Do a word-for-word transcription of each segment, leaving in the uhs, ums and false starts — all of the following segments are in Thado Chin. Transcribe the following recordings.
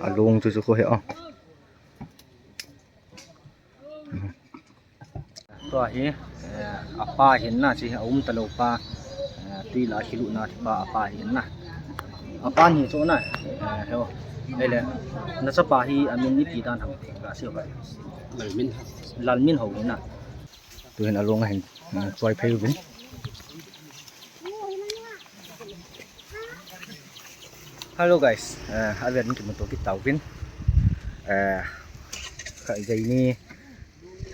Along chu chu khu he o. Tua hi, eh, apa hin na chi, aum talou pa, eh, tui la a kilut na thipa apa hin na. Apa ni chu na, eh, he o. Ele, nachapa hi amin ipi dan ham, ka sei o. Lalmin. Lalminho hin na. Tuhin along ahin, eh, choi phei uvin. Hello guys, eh, avel in kimuto kit tauvin. Eh, kha jai ni,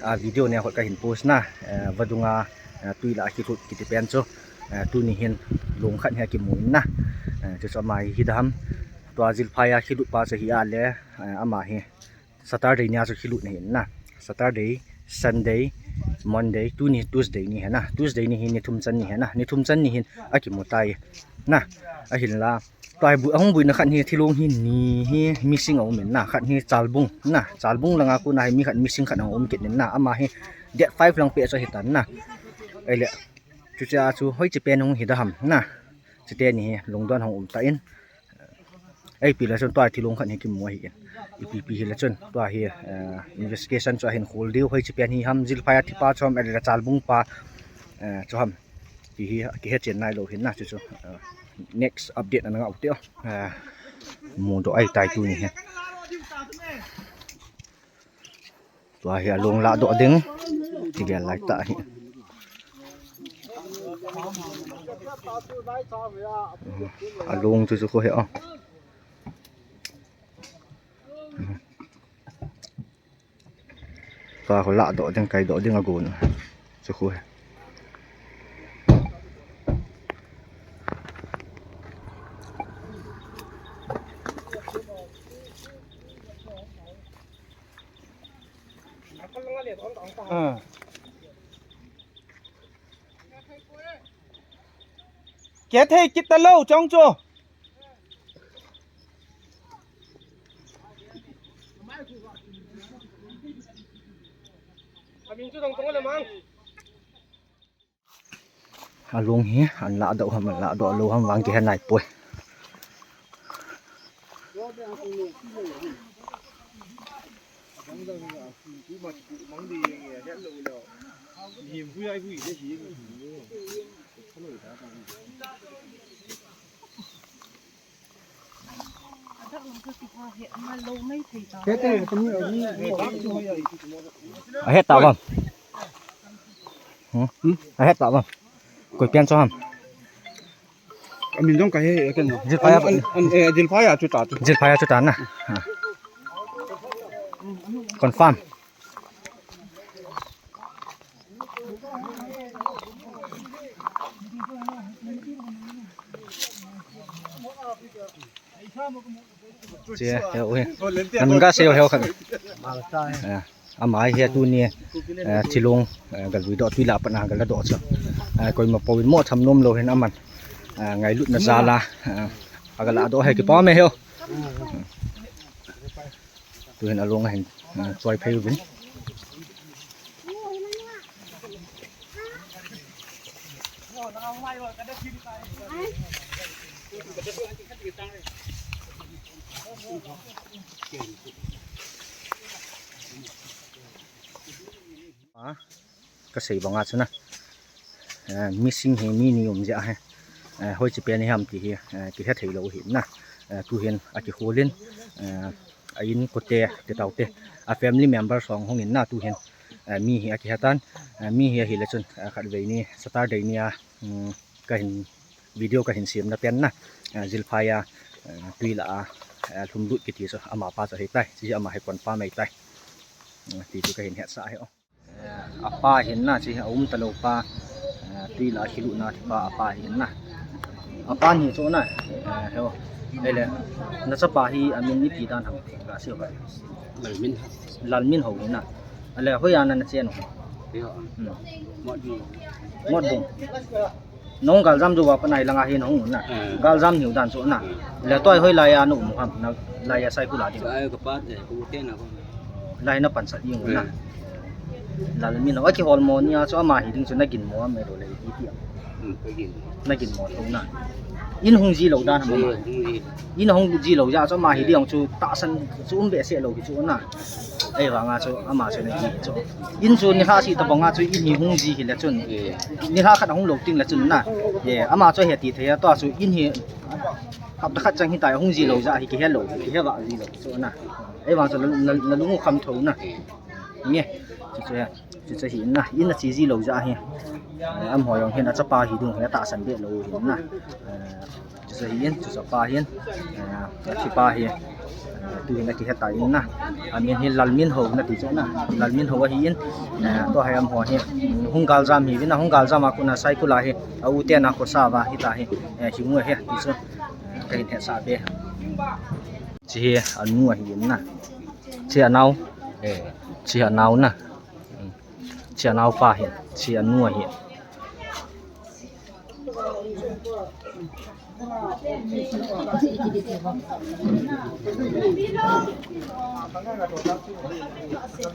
ah, video ni a hot kahin post na, eh, vadung a, eh, tui la a kilut kiti pen chu, eh, tuni hin long khat hi akimu in na, eh, chu chu ama hi hi dam, tua Jilphai a kilut pa chu hi a le, eh, ama hi Saturday nia chu kilut na hin na. Saturday, Sunday, Monday, tuni Tuesday ni hi na. Tuesday ni hin ni thum chan ni hi na. Ni thum chan ni hin akimu tai. Na, ahin la. Tua hi bu-, ahung buina khat hi thilong hi ni hi missing aum in na. Khat hi Chalbung na. Chalbung langa kona hi mi khat missing khat aum kit in na. Ama hi date five lang peh chu ahi tan na. Ele. Chu chu a chu hoiche pen hung hi dam na. Chuteni hi lungdon hung um tan. Ipi le chun tua thilong khat hi kimu ahi in. Ipi pi hi le chun tua hi, eh, investigation chu ahin khol diu hoiche pen hi ham Jilphai a thipa chu ham ele Chalbung pa, eh, chu ham. Ti hi kihe chen nailou hin na chu chu, eh, next update ana ngah u te o. Eh, mudoh ahi tai tuni hi. Tua hi along ladoh ding. Kigel lai ta hi. Along chu chu khu he o. Tua khu ladoh ding, kaidoh ding agon. Chu khu he. Kethei kit talou chong chu. Along hi an ladoh ham, an ladoh lou ham vang kihe nai poi. Ahet ta bam. Hmm? Ahet ta bam. Koi pian cho ham. Amin jong kahe, ken. Jilphai a. An, an, eh, Jilphai a chu ta chu. Jilphai a chu ta na. Ha. Confirm. Che, he, u he. Nang ga sei o he o khan. Eh, ama hi tuni, eh, thilong, eh, galui doh tui la pat na galadoh chu. Eh, koima pouvin mo tham nom lou hin aman. Eh, ngailutna jal a, eh, agaladoh he kipa me he o. Tuhin along ahin, ah, choi phei uvin. Ah. Kasei banga chu na, eh, missing hi mi ni um jeh ahi, eh, hoiche pen hi ham ti hi, eh, kihe thei lou hi na, eh, tuhin akikhol in, eh, a in kote, te tau te, a family member song hung in na tuhin, eh, mi hi akihe tan, eh, mi hi ahile chun, eh, khatvei ni Saturday ni a, um, kahin video kahin semna pen na, eh, Jilphai a, eh, tui la a, eh, lhumlut kiti chu ama pa chu ahi tai, chu ama hi kon pa mai tai, eh, ti chu kahin hetsah ahi o. Eh, apa hin na chi, aum talou pa, eh, tui la a kilut na thipa apa hin na. Apa ni chu na, eh, he o. Ele, nachapa hi amin ipi dan ham, ka sei o. Lalminho. Lalminho hin na. Ale, hoi a na na chen o. He o. Hmm. Motbung. Motbung. Nahung galjam jou uva pat nai langa hi nahung um na. Eh. Galjam hiu dan chu na. Eh. Le tua hi hoilai a na um u ham, na lai a sai khu la ding. Sai ka pat le, khu te na ko. Lai na pansat ding u na. Eh. Lalminho, akihol mo ni a chu ama hi ding chu na gin mo am, e lo le, i ti am. Hmm, ka gin mo. Na gin mo tho na. In hung ji lou dan ham ama. In hung ji lou jeh chu ama hi ding chu tahsan chu um behseh lou hi chu na. Ahivanga chu ama chu na hi chu. In chu nilhah seh tabanga chu in hi hung ji hile chun. Nilhah khat ahung lou tengle chun na. Ama chu heti thei a tua chu in hi hapta khat chang hitia hung ji lou jeh hi kihe lou, kihe vah ji lou chu na. Ahivang chu na, na, na lung u kham tho na. Nge, chu chu hi. Chuche hi in na, in a che ji lou jeh hi. Eh, amaho jong hin achapa hi ding hi atahsan be lou hin na. Eh, chuche hi in, chu chapa hin. Eh, athi pa hi. Eh, tu hin akihe ta in na. Amin hi Lalminho nati chu na. Lalminho ahi in. Eh, tua hi amaho hi. Hung galjam hi vin na, hung galjam a kona Saikul a hi. A u te na khosa va hita hi. Eh, hi mu hi ti chu. Eh, kahin hetsah be. Chi hi anu ahi in na. Chi anao. Eh. Chi anao na. Chi anaopa hi, chi anu ahi.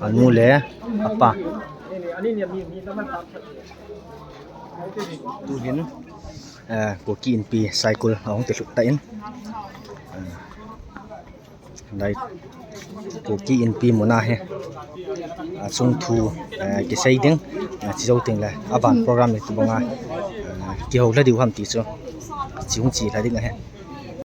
Anu le apa. Tu hin, eh, Kuki Inpi Saikul ahung tilhut tan. Eh. Lai Kuki Inpi muna hi, a, chung thu, eh, kisei ding, eh, chi jou tengle, aban program hi tobanga, eh, kihou lha diu ham ti chu, chi hung chi lha ding ahi.